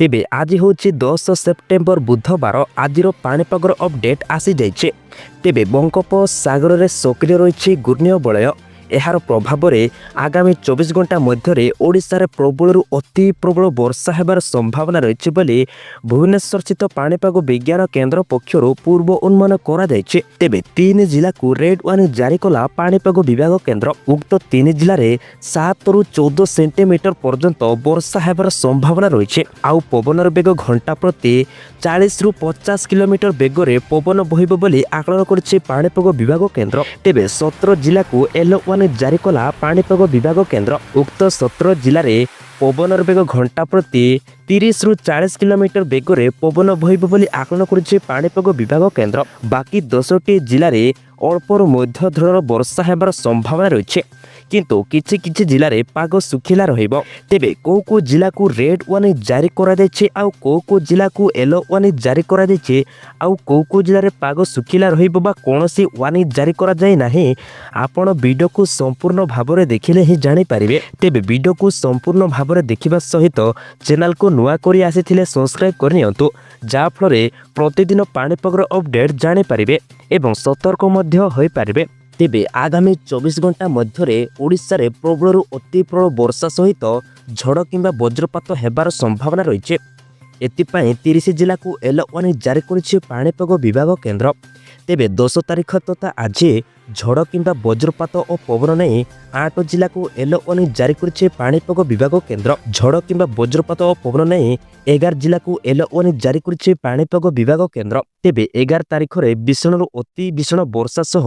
ତେବେ ଆଜି ହେଉଛି 10 ସେପ୍ଟେମ୍ବର, ବୁଧବାର। ଆଜିର ପାଣିପାଗର ଅପଡେଟ୍ ଆସିଯାଇଛି। ତେବେ ବଙ୍ଗୋପସାଗରରେ ସକ୍ରିୟ ରହିଛି ଘୂର୍ଣ୍ଣିବଳୟ। ଏହାର ପ୍ରଭାବରେ ଆଗାମୀ 24 ଘଣ୍ଟା ମଧ୍ୟରେ ଓଡ଼ିଶାରେ ପ୍ରବଳରୁ ଅତି ପ୍ରବଳ ବର୍ଷା ହେବାର ସମ୍ଭାବନା ରହିଛି ବୋଲି ଭୁବନେଶ୍ୱରସ୍ଥିତ ପାଣିପାଗ ବିଜ୍ଞାନ କେନ୍ଦ୍ର ପକ୍ଷରୁ ପୂର୍ବ ଅନୁମାନ କରାଯାଇଛି। ତେବେ ତିନି ଜିଲ୍ଲାକୁ ରେଡ୍ ୱାର୍ଣ୍ଣିଂ ଜାରି କଲା ପାଣିପାଗ ବିଭାଗ କେନ୍ଦ୍ର। ଉକ୍ତ ତିନି ଜିଲ୍ଲାରେ 7ରୁ 14 ସେଣ୍ଟିମିଟର ପର୍ଯ୍ୟନ୍ତ ବର୍ଷା ହେବାର ସମ୍ଭାବନା ରହିଛି। ଆଉ ପବନର ବେଗ ଘଣ୍ଟା ପ୍ରତି 40ରୁ 50 କିଲୋମିଟର ବେଗରେ ପବନ ବହିବ ବୋଲି ଆକଳନ କରିଛି ପାଣିପାଗ ବିଭାଗ କେନ୍ଦ୍ର। ତେବେ 17 ଜିଲ୍ଲାକୁ ୟେଲୋ ୱାର୍ଣ୍ଣିଂ ଜାରି କଲା ପାଣିପାଗ ବିଭାଗ କେନ୍ଦ୍ର। ଉକ୍ତ 17 ଜିଲ୍ଲାରେ ପବନର ବେଗ ଘଣ୍ଟା ପ୍ରତି 30ରୁ 40 କିଲୋମିଟର ବେଗରେ ପବନ ବହିବ ବୋଲି ଆକଳନ କରିଛି ପାଣିପାଗ ବିଭାଗ କେନ୍ଦ୍ର। ବାକି 10ଟି ଜିଲ୍ଲାରେ ଅଳ୍ପରୁ ମଧ୍ୟ ଧରଣର ବର୍ଷା ହେବାର ସମ୍ଭାବନା ରହିଛି, କିନ୍ତୁ କିଛି କିଛି ଜିଲ୍ଲାରେ ପାଗ ଶୁଖିଲା ରହିବ। ତେବେ କେଉଁ କେଉଁ ଜିଲ୍ଲାକୁ ରେଡ୍ ୱାର୍ଣ୍ଣିଂ ଜାରି କରାଯାଇଛି, ଆଉ କେଉଁ କେଉଁ ଜିଲ୍ଲାକୁ ୟେଲୋ ୱାର୍ଣ୍ଣିଂ ଜାରି କରାଯାଇଛି, ଆଉ କେଉଁ କେଉଁ ଜିଲ୍ଲାରେ ପାଗ ଶୁଖିଲା ରହିବ ବା କୌଣସି ୱାର୍ଣ୍ଣିଂ ଜାରି କରାଯାଇ ନାହିଁ, ଆପଣ ଭିଡ଼ିଓକୁ ସମ୍ପୂର୍ଣ୍ଣ ଭାବରେ ଦେଖିଲେ ହିଁ ଜାଣିପାରିବେ। ତେବେ ଭିଡ଼ିଓକୁ ସମ୍ପୂର୍ଣ୍ଣ ଭାବରେ ଦେଖିବା ସହିତ ଚ୍ୟାନେଲକୁ ନୂଆ କରି ଆସିଥିଲେ ସବସ୍କ୍ରାଇବ୍ କରିନିଅନ୍ତୁ, ଯାହାଫଳରେ ପ୍ରତିଦିନ ପାଣିପାଗର ଅପଡେଟ୍ ଜାଣିପାରିବେ ଏବଂ ସତର୍କ ମଧ୍ୟ ହୋଇପାରିବେ। ତେବେ ଆଗାମୀ 24 ଘଣ୍ଟା ମଧ୍ୟରେ ଓଡ଼ିଶାରେ ପ୍ରବଳରୁ ଅତି ପ୍ରବଳ ବର୍ଷା ସହିତ ଝଡ଼ କିମ୍ବା ବଜ୍ରପାତ ହେବାର ସମ୍ଭାବନା ରହିଛି। ଏଥିପାଇଁ 30 ଜିଲ୍ଲାକୁ ୟେଲୋ ୱାର୍ଣ୍ଣିଂ ଜାରି କରିଛି ପାଣିପାଗ ବିଭାଗ କେନ୍ଦ୍ର। ତେବେ 10 ତାରିଖ ତଥା ଆଜି ଝଡ଼ କିମ୍ବା ବଜ୍ରପାତ ଓ ପବନ ନେଇ ଆଠ ଜିଲ୍ଲାକୁ ୟେଲୋ ୱାର୍ଣ୍ଣିଂ ଜାରି କରିଛି ପାଣିପାଗ ବିଭାଗ କେନ୍ଦ୍ର। ଝଡ଼ କିମ୍ବା ବଜ୍ରପାତ ଓ ପବନ ନେଇ 11 ଜିଲ୍ଲାକୁ ୟେଲୋ ୱାର୍ଣ୍ଣିଂ ଜାରି କରିଛି ପାଣିପାଗ ବିଭାଗ କେନ୍ଦ୍ର। ତେବେ 11 ତାରିଖରେ ଭୀଷଣରୁ ଅତି ଭୀଷଣ ବର୍ଷା ସହ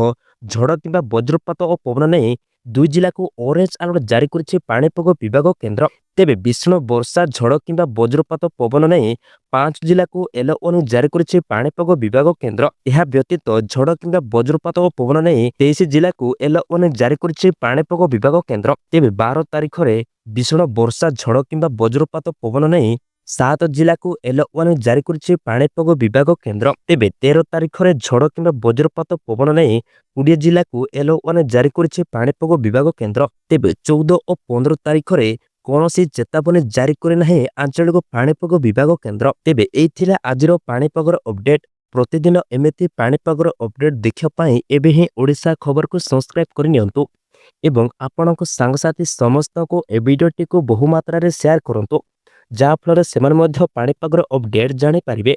ଝଡ଼ କିମ୍ବା ବଜ୍ରପାତ ଓ ପବନ ନେଇ ଦୁଇ ଜିଲ୍ଲାକୁ ଅରେଞ୍ଜ ଆଲର୍ଟ ଜାରି କରିଛି ପାଣିପାଗ ବିଭାଗ କେନ୍ଦ୍ର। ତେବେ ଭୀଷଣ ବର୍ଷା, ଝଡ଼ କିମ୍ବା ବଜ୍ରପାତ, ପବନ ନେଇ ପାଞ୍ଚ ଜିଲ୍ଲାକୁ ୟେଲୋ ୱାର୍ଣ୍ଣିଂ ଜାରି କରିଛି ପାଣିପାଗ ବିଭାଗ କେନ୍ଦ୍ର। ଏହା ବ୍ୟତୀତ ଝଡ଼ କିମ୍ବା ବଜ୍ରପାତ ଓ ପବନ ନେଇ 23 ଜିଲ୍ଲାକୁ ୟେଲୋ ୱାର୍ଣ୍ଣିଂ ଜାରି କରିଛି ପାଣିପାଗ ବିଭାଗ କେନ୍ଦ୍ର। ତେବେ 12 ତାରିଖରେ ଭୀଷଣ ବର୍ଷା, ଝଡ଼ କିମ୍ବା ବଜ୍ରପାତ, ପବନ ନେଇ ସାତ ଜିଲ୍ଲାକୁ ୟେଲୋ ୱାର୍ଣ୍ଣିଂ ଜାରି କରିଛି ପାଣିପାଗ ବିଭାଗ କେନ୍ଦ୍ର। ତେବେ 13 ତାରିଖରେ ଝଡ଼ କିମ୍ବା ବଜ୍ରପାତ, ପବନ ନେଇ 20 ଜିଲ୍ଲାକୁ ୟେଲୋ ୱାର୍ଣ୍ଣିଂ ଜାରି କରିଛି ପାଣିପାଗ ବିଭାଗ କେନ୍ଦ୍ର। ତେବେ 14 ଓ 15 ତାରିଖରେ କୌଣସି ଚେତାବନୀ ଜାରି କରିନାହିଁ ଆଞ୍ଚଳିକ ପାଣିପାଗ ବିଭାଗ କେନ୍ଦ୍ର। ତେବେ ଏଇ ଥିଲା ଆଜିର ପାଣିପାଗର ଅପଡେଟ୍। ପ୍ରତିଦିନ ଏମିତି ପାଣିପାଗର ଅପଡେଟ୍ ଦେଖିବା ପାଇଁ ଏବେ ହିଁ ଓଡ଼ିଶା ଖବରକୁ ସବସ୍କ୍ରାଇବ୍ କରିନିଅନ୍ତୁ ଏବଂ ଆପଣଙ୍କ ସାଙ୍ଗସାଥି ସମସ୍ତଙ୍କୁ ଏ ଭିଡ଼ିଓଟିକୁ ବହୁ ମାତ୍ରାରେ ସେୟାର କରନ୍ତୁ, ଯାହାଫଳରେ ସେମାନେ ମଧ୍ୟ ପାଣିପାଗର ଅପଡେଟ୍ ଜାଣିପାରିବେ।